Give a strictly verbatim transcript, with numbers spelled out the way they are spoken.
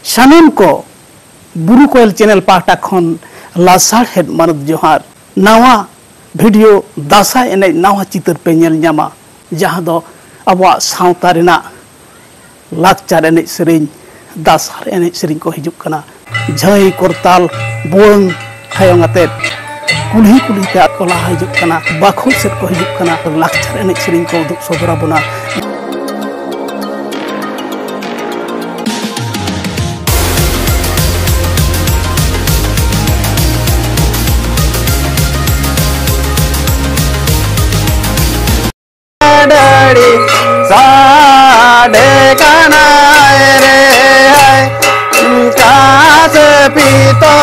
ᱥᱟᱱᱟᱢ ᱠᱚ ᱵᱩᱨᱩ ᱠᱚᱭᱮᱞ ᱪᱮᱱᱮᱞ ᱯᱟᱦᱴᱟ ᱠᱷᱚᱱ ᱞᱟᱥᱟᱲᱦᱮᱫ ᱢᱟᱱᱚᱛ ᱡᱚᱦᱟᱨ᱾ ᱱᱟᱣᱟ ᱵᱷᱤᱰᱤᱭᱳ ᱫᱟᱸᱥᱟᱭ ᱮᱱᱮᱡ ᱱᱟᱣᱟ ᱪᱤᱛᱟᱹᱨ ᱯᱮ ᱧᱮᱞ ᱧᱟᱢᱟ, ᱡᱟᱦᱟᱸ ᱫᱚ ᱟᱵᱚᱣᱟᱜ ᱥᱟᱶᱛᱟ ᱨᱮᱱᱟᱜ ᱞᱟᱠᱪᱟᱨ ᱮᱱᱮᱡ ᱥᱮᱨᱮᱧ, ᱫᱟᱸᱥᱟᱭ ᱮᱱᱮᱡ ᱥᱮᱨᱮᱧ ᱠᱚ ᱦᱤᱡᱩᱜ ᱠᱟᱱᱟ᱾ ᱡᱷᱟᱹᱭ, ᱠᱚᱨᱛᱟᱞ, ᱵᱷᱩᱣᱟᱹᱝ ᱠᱷᱟᱭᱚᱝ ᱟᱛᱮᱫ ᱠᱩᱞᱦᱤ ᱠᱩᱞᱦᱤ ᱛᱮ ᱠᱚ ᱞᱟᱦᱟ ᱦᱤᱡᱩᱜ ᱠᱟᱱᱟ, ᱵᱟᱠᱷᱳᱞ ᱥᱮᱫ ᱠᱚ ᱦᱤᱡᱩᱜ ᱠᱟᱱᱟ, ᱞᱟᱠᱪᱟᱨ ᱮᱱᱮᱡ ᱥᱮᱨᱮᱧ ᱠᱚ ᱩᱫᱩᱜ ᱥᱚᱫᱚᱨ ᱟᱵᱚᱱᱟ᱾ ᱰᱟᱹᱲᱤ ᱥᱟᱰᱮ ᱠᱟᱱᱟᱭ ᱨᱮ, ᱚᱠᱟ ᱥᱮ ᱯᱤᱛᱚ